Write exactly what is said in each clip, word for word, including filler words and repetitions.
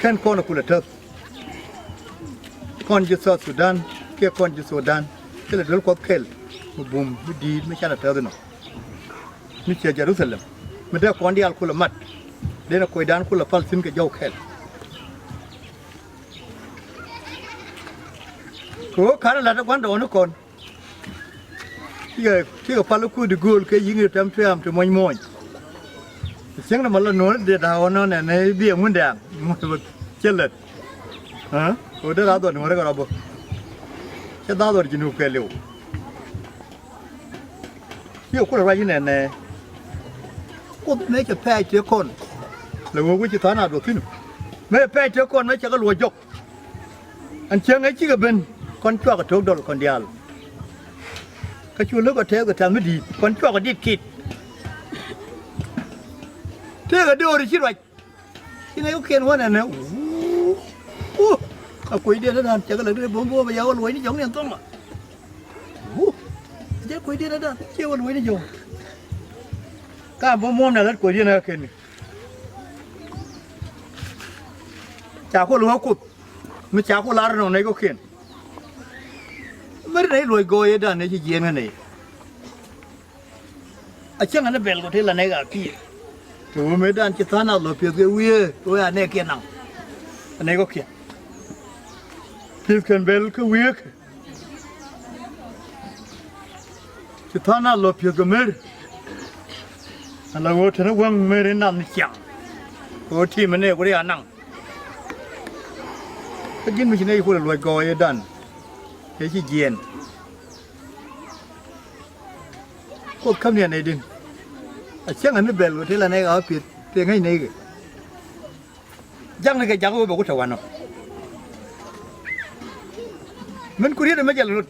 Kɛn kɔn kulɛ täth. Kɔn ji̱ South Sudan kiɛ kɔn ji̱ Sudan, thilɛ duel Kuɔth kɛl mi bum mi di̱i̱t mi canɛ täth inɔ. Mi ciɛ Jerusalem mi dee kɔn diaal kulɛ mat, dee ni kuecdan kulɛ pal thi̱n kɛ jɔw kɛl. Kɛ ɣöö ka̱n la̱t ɛ gua̱ndɔɔŋnikɔn. Cikɛ, cikɛ pal i̱ kuut i̱ gööl kɛ yi̱ŋ i̱ tɛm tuɛɛm ti muɔ̱ny muɔ̱ny. Cieŋ ni mɔ la nuɔ̱ɔ̱ri dee da̱a̱ ɣɔ̱n nɔnɛ ni biɛ ŋundɛɛŋ cɛ lät. Ɣä ɣöö dee rath ɣɔ̱n nuɔ̱ɔ̱ri kɛ rɔ bä. Cɛ dhath ɣɔ̱n ji̱ nup kɛɛliw. Cikɛ kulɛ ruac inɛnɛ. Kuoth mëë cɛ pɛɛc tëë kɔn. Lɛ ɣöö wec ci tha̱a̱n a duɔth thi̱n. Mëë pɛɛc tëë kɔn mëë cɛ kɛ luɔc jɔk. Ɛn cieŋ ɛ cikɛ ben kɔn cuakɛ to̱k dɔl kɔn diaal. Kä cu lek ɔ tɛth kɛ tɛth mi di̱i̱t kɔn cuakɛ di̱t kit. Tëëkɛ döör ci ruac. Ci nɛy kɔ̱kiɛn wä nɛnɛ. Wuu. Wuu. A kuecdiɛn ɛ da̱a̱n cɛ kɛ lɛ dee bo̱m bo̱m ɛ ya wä luɔ̱cni jɔ̱ŋ ni ɛn thɔŋ ɔ. Wuu. Jɛ kuecdiɛn ɛ da̱a̱n ciɛ wä luɔ̱cni jɔ̱ŋ. Ka bo̱m bo̱m nɛ lät kuecdiɛn ɛ kɛn ni. Ca ku luɔ̱k Kuoth mi ca ku lar nɔ nɛy kɔ̱kiɛn. Mɛr nɛy luɔ̱c gɔɔyɛ da̱a̱n nɛy ci jiɛɛn kä nɛy. A cäŋ ɛn ɛ bɛl kɔ tëë la nɛy ɣaa kiɛ. Kɛ ɣöö mëëdan ci tha̱a̱ŋ nath lɔ piɛth kɛ wiee ɣöö a nɛɛkiɛn naŋ. Ɛ nɛy kɔ̱kiɛn. Piɛth kɛn bɛl kä wiee kɛ. Ci tha̱a̱ŋ nath lɔ piɛth kɛ mer. Ala ɣöö te ni wäŋ mer in nath ni ciaŋ. Kɛ ɣöö ti̱i̱m ɛ nɛɛk wä ri a naŋ. Kä ji̱n mi ci nɛy kulɛ luɔc gɔɔyɛ dan. Cɛ ci jiɛɛn. Kuoth käm ni a nɛy di̱n. A cäŋ a ni bɛl kɛ ti la nɛy ɣa̱ piɛth tëë ŋäc nɛy kɛ. Jakni kɛ jak wee bɛ ku te wanɔ. Min ku riet ɛmɛ jɛ lɛ rot.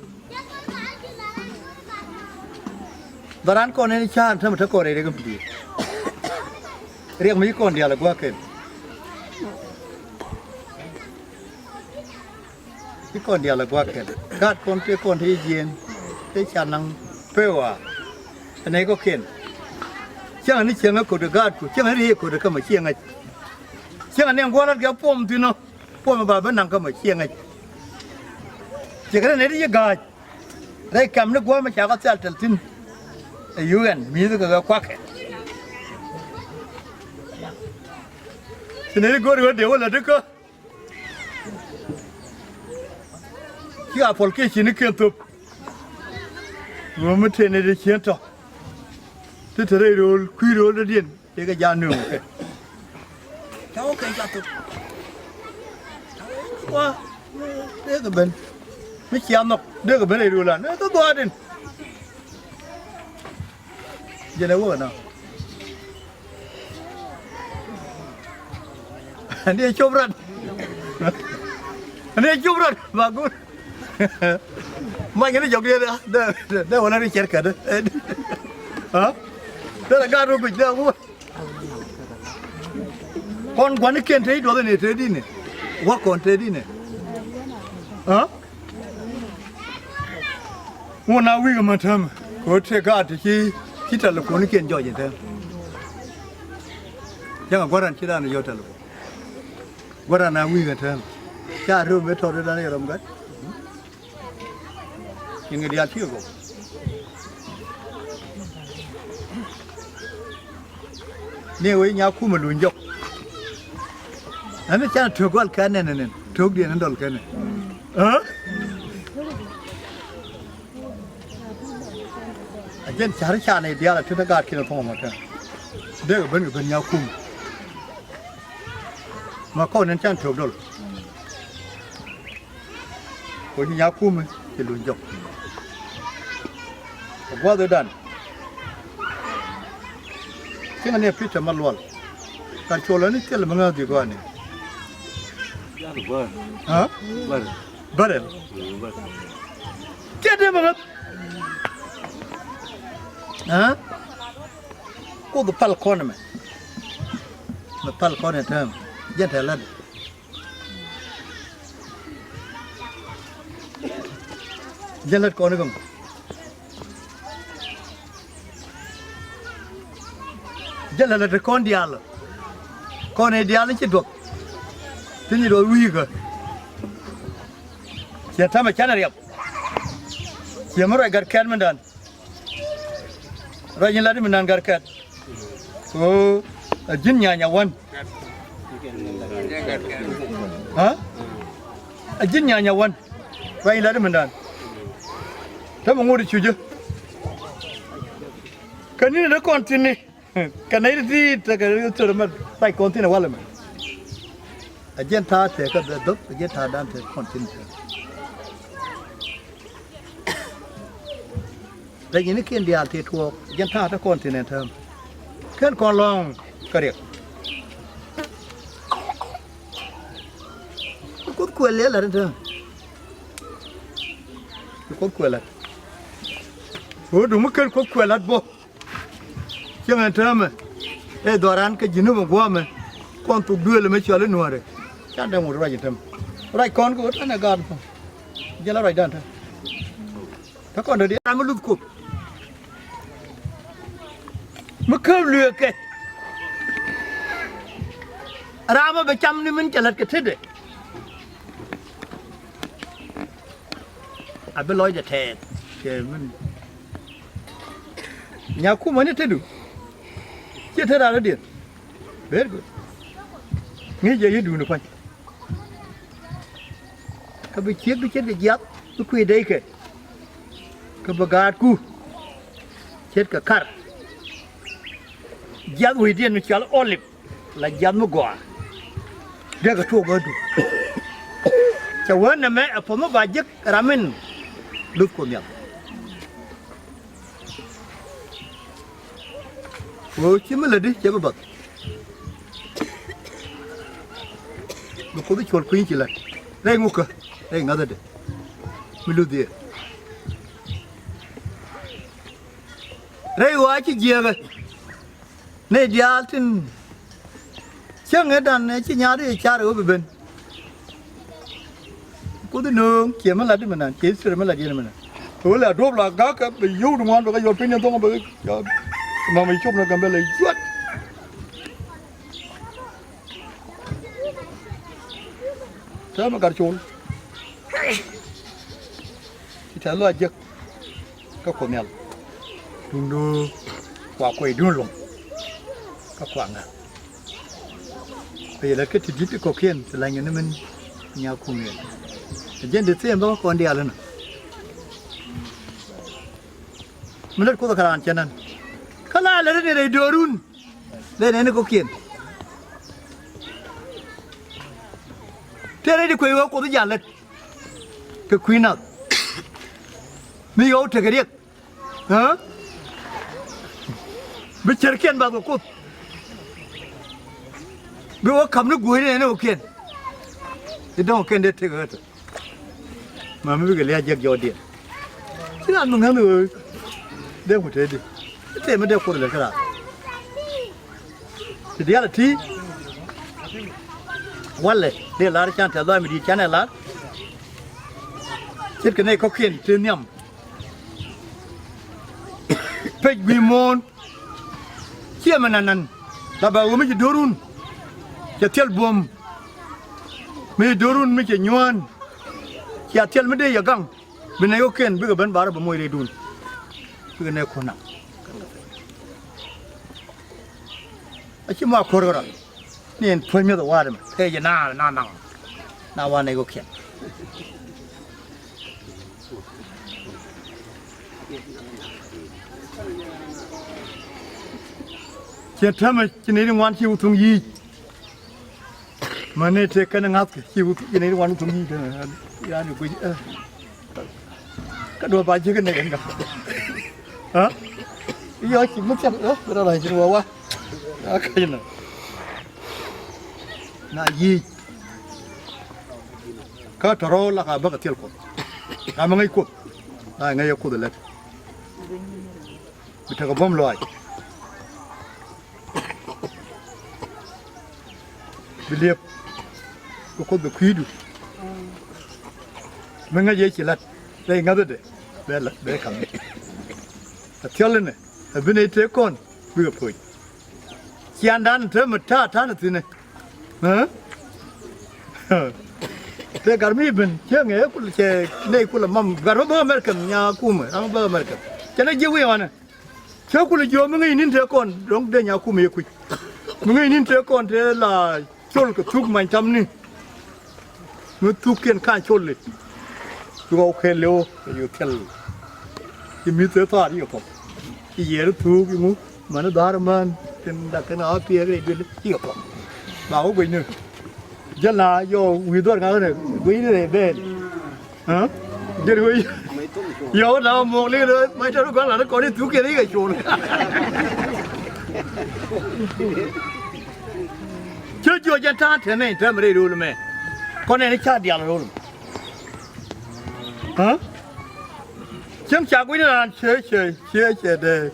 Dhɔran kɔn ɛn ca̱a̱n tämɛ te kɔn rɛy riɛk mi di̱i̱t. Riɛk mi ci kɔn diaal ɛ gua̱a̱k kɛn. Ci kɔn diaal ɛ gua̱a̱k kɛn. Gaat kɔn tëë kɔn tëë jiɛɛn tëë ca naŋ pek ɣɔaa. Ɛ nɛy kɔ̱kiɛn. Cäŋ ni cäŋ ɛ ko̱t ɛ gaatku cäŋ ni riey ko̱t ɛ kä mɛ ciɛ ŋäc. Cäŋ ni ɛn gua̱a̱r lat kɛ puɔm thi̱n ɔ puɔm ɛ ba ben naŋ kä mɛ ciɛ ŋäc. Ciɛ kɛ rɛ nɛy ti ci ga̱a̱c. Rɛy kɛm ni gua̱a̱r mɛ ca kɛ thil tɛl thi̱n. Ɛ U N mi̱i̱th kɛ kɛ kuakɛ. Ci nɛy ti go̱o̱r ɣöö dee wä lät ikä. Ci a puɔl kiɛ ci ni kiɛn thop. Ɣöö mi tëë nɛy ti cien tɔ̱. Ti te rɛy ro̱o̱l kui̱ ro̱o̱l dɔ̱diɛn. Tëëkɛ ja̱a̱n nööŋ kɛ. Ca wä kɛ ca thop. Wa, dee kɛ ben. Mi cia nhɔk, dee kɛ ben rɛy duɔlan. Ɛ, kä gɔaa din. Jɛn ɛ wä kɛ na. Ni ɛ cop rat. Ni ɛ cop rat. Ma go̱o̱r. Mac kɛn i̱ jɔk diɛn dee, dee, dee wä la ri cɛr kɛn. Ha? Dee la gaat wä guic dee wä. Kɔn gua̱nikiɛn te i̱ duɔth ɛn i̱ te di̱n i̱. Wä kɔn te di̱n i̱. Ha? Ŋun a wi̱i̱ kɛ mä täämɛ kɛ ɣöö te gaat ti ci, ci tɛlɛponikiɛn jɔc in täämɛ. Cäŋ a gua̱ran ci raan i̱ yɔ̱ tɛlɛpon. Gua̱ran a wi̱i̱ kɛ täämɛ. Ca röm ëë tɔ̱ rödan i̱ röm gat. Ci ŋi̱ diaal cikɛ gɔw. Ni wec nyakumɛ luny jɔk. Ɛn canɛ tök gɔl kɛ nɛn nɛn tök diɛn in dɔl kɛnɛ. Ɛ jɛn ca̱ri canɛ diaal a tet a gaat kinɛ thɔŋ mɔ kɛ. Dee kɛ ben kɛ ben nyakumɛ. Ma kɔn nɛn canɛ tök dɔl. Kɛ nyakumɛ ci luny jɔk. Kɛ gua̱th ëëdan. Cieŋ ni Peter Malual. Kar cuɔl ni thil mi ŋäth di gɔaa ni. Bärɛl. Bärɛl. Tiɛt di mi ŋäth. Kuoth pal kɔn mɛ. Mɛ pal kɔn ɛ tääm. Jɛn tɛ lat. Jɛ lät kɔn i̱ gɔm. Jɛ lät lät kɔn diaal. Kɔn i̱ diaal i̱ ci duɔth. Ti nyi duɔth wi̱i̱kä. Ciɛ täämɛ canɛ riɛp. Ciɛ mi ruac gat kɛt mindan. Ruac in lat i̱ mindan gat kɛt. Ɣöö a ji̱n nyanya wän. Ha? A ji̱n nyanya wän. Ruac in lat i̱ mindan. Täämɛ ŋot i̱ cucä. Kä ni̱n in te kɔn thi̱n ni. Kɛ nɛy ti ti tekɛ thöri mɛ ruac kɔn thi̱n ɛ walɛ mɛ. A jiɛn ta̱a̱ tekɛ bɛ dhop, a jiɛn ta̱a̱ dan tekɛ kɔn thi̱n tekɛ. Rɛy nyinikiɛn diaal tëë tuɔɔk, a jiɛn ta̱a̱ te kɔn thi̱n ɛn täämɛ. Kɛn kɔn lɔ̱ŋ kɛ riɛk. Kuoth kuɛ liɛl lat ɛn täämɛ. Kuoth kuɛ lat. Ɣöö duŋ mi ken Kuoth kuɛ lat bä. Cieŋ ɛn täämɛ ɛ dhɔran kä ji̱n ni bä gua̱a̱mɛ. Kɔn thuk duëël ɛmɛ cɔal i̱ nuäärɛ. Can dee ŋot ruac ɛn täämɛ. Ruac kɔn kɛ ɣöö tɛn ɛ gaat kɔn. Jɛn la ruacdan täämɛ. Kä kɔn dee diaal ram mi luth Kuoth. Mi kääp lueekɛ. Ram mi bɛ cam ni min cɛ lät kɛ tetdɛ. A bi lɔcdɛ tɛɛth kɛ min. Nyakumä ni tetdu. Ciɛ tet raan rɔ̱diɛn. Very good. Ŋi̱i̱c jɛ yi̱ duundɛ pa̱ny. Kä bi ciek bi ce̱tkɛ jiath bi kui̱ deykɛ. Kä bi gaatku ce̱tkɛ kar. Jiath wecdiɛn mi cɔal olive. La jiath mi gɔaa. Dee kɛ tuɔɔk ɣä du. Cɛ wee nɛmɛ ɛ puɔ̱th mi ba jek ram in luth Kuoth Nhial. Ɣöö ci mi lätdi cɛ bi bath. Bi Kuoth i̱ cuɔl kui̱ny ci lät. Rɛy ŋukä rɛy ŋäthädɛ mi luth yɛ. Rɛy ɣɔaa ci jiääkä. Nɛy diaal tin cäŋ ëëdan ëë ci nyaat i̱ car ɣöö bi ben. Kuoth i̱ nööŋ ciɛ mi lat i̱ mi nan, ciɛ history mi lat yɛn i̱ mi nan. Kɛ ɣöö lɛ a duɔ̱ɔ̱p la ga̱k kɛ bɛ yio̱w ti ŋuan bɛ kɛ yɔt piny ni nhɔŋ bɛ kɛ mama i̱ cop ni Gambɛla i̱ yuat. Täämɛ gat col. Ci tɛth lɔ a jiäk. Kä Kuoth Nhial. Duundɛ kua kuɔydun luɔ̱ŋ. Kä kua ŋa̱th. Kɛ yɛ lät kä ti di̱t ti kɔ̱kiɛn ti la̱ny kɛ ni min Nyakumɛ. Ɛ jɛn di thieen bä kä kɔn diaal inɔ. Mi lät Kuoth kä raan cɛ nän. Kä la lät ni rɛy do̱run. Lät nɛn ni kɔ̱kiɛn. Tëë rɛy di kuec ɣöö Kuoth i̱ jal lät. Kɛ kui̱ nath. Mi ɣɔw tekɛ riɛk. Ɣä? Bi cärkiɛn bath kɛ Kuoth. Bi wä ka̱m ni guɔ̱ɔ̱cni nɛn ni wä kiɛn. I̱ dɔ̱ŋ kɛn dee tëk ɣä tɔ. Mami bikɛ lia̱a̱ jiäk jɔɔdiɛn. Ci raan mi ŋäth ɣöö dee ku tëëdi. I̱ tëë mi dee Kuoth lɛ kä raan. Ti diaal a ti. Walɛ dee lar can tɛth lɔaac mi di̱i̱t canɛ lar. Ce̱tkɛ nɛy kɔ̱kiɛn te nhiam. Pec gui̱i̱ muɔ̱ɔ̱n. Ciɛ mɛ nanan la ba ɣöö mi ci do̱run. Cɛ thil buɔ̱m. Mi ci do̱run mi cɛ nyuään. Cia thil mi dee yɛ gaŋ. Bi nɛy kɔ̱kiɛn bikɛ ben bar bɛ moc rɛydun. Bikɛ nɛy kuɔ̱n naŋ. A ci mɔ a ko̱r kärɔa. Ni ɛn puɔ̱ny mi̱eth ɛ wa̱a̱ dämɛ kɛ jɛ naath na naŋ. Na wa̱a̱ nɛy kɔ̱kiɛn. Ciɛ täämɛ ci nɛy ti ŋuan ci wä thuŋ yic. Mäni tëë kɛn ŋa̱thkɛ ci wä thuŋ, ci nɛy ti ŋuan wä thuŋ yic kɛn. Yani guic ɛ. Kä duɔ̱ɔ̱p ba jiäk inɛ kɛn kä. Ha? Yɔ ci mi thia̱k ɛ bi rɔ la ci wä wa. A ka̱c nɔ. Na yic. Kä tɔ̱rɔ̱ la ka bäkɛ thil Kuɔth. Ka mi ŋäc Kuoth. La ŋäc ɛ Kuoth ɛ lät. Bi tekɛ buɔ̱m lɔaac. Bi liep. Bi Kuoth bi kui̱du. Mi ŋäc yɛ ci la̱t rɛy ŋäthädɛ bɛ la̱t bɛ ka̱m. A thiɔl inɛ a bi nɛy tëë kɔn bikɛ poc. Ciandan te mi ta̱a̱ ta̱a̱n thi̱nɛ. Ɛ? Te gat mi ben cɛ ŋɛ kul cɛ nɛy kul mam gat bä America nya kumɛ ram bä America. Cɛ nɛ ji̱ wi̱i̱ wanɛ. Cɛ kul jiɔ mi ŋäc ni̱n te kɔn dɔ̱ŋ dee nya kumɛ yɛ kuc. Mi ŋäc ni̱n te kɔn te la col kɛ thuk many tamni. Mi thuk kiɛn ka̱n col li. Cukɛ wä kɛl li wä kɛ yo̱ thil. Ci mi̱th te thaar yikɛ pɔk. Ci yiɛɛr thuuk iŋu mani dha̱a̱r män tin dak kɛn a piɛɛk rɛy duël yikɛ pɔk. Ba wä guecni. Jäl na yɔ wi̱i̱ dhuɔ̱r ŋa̱th ni guecni rɛy bɛɛl. Jɛn wec yɔ na muɔk li rɛ mac tɔt gua̱n lat kɔn i̱ thuk kɛn ikɛ cuɔl. Cä jiɔ jɛn ta̱a̱ tɛmɛ in tɛmɛ rɛy ro̱l mɛ. Kɔn ɛn i̱ ca dial ro̱l mɛ. Cäŋ ca gui̱n raan cië cië cië cië dee.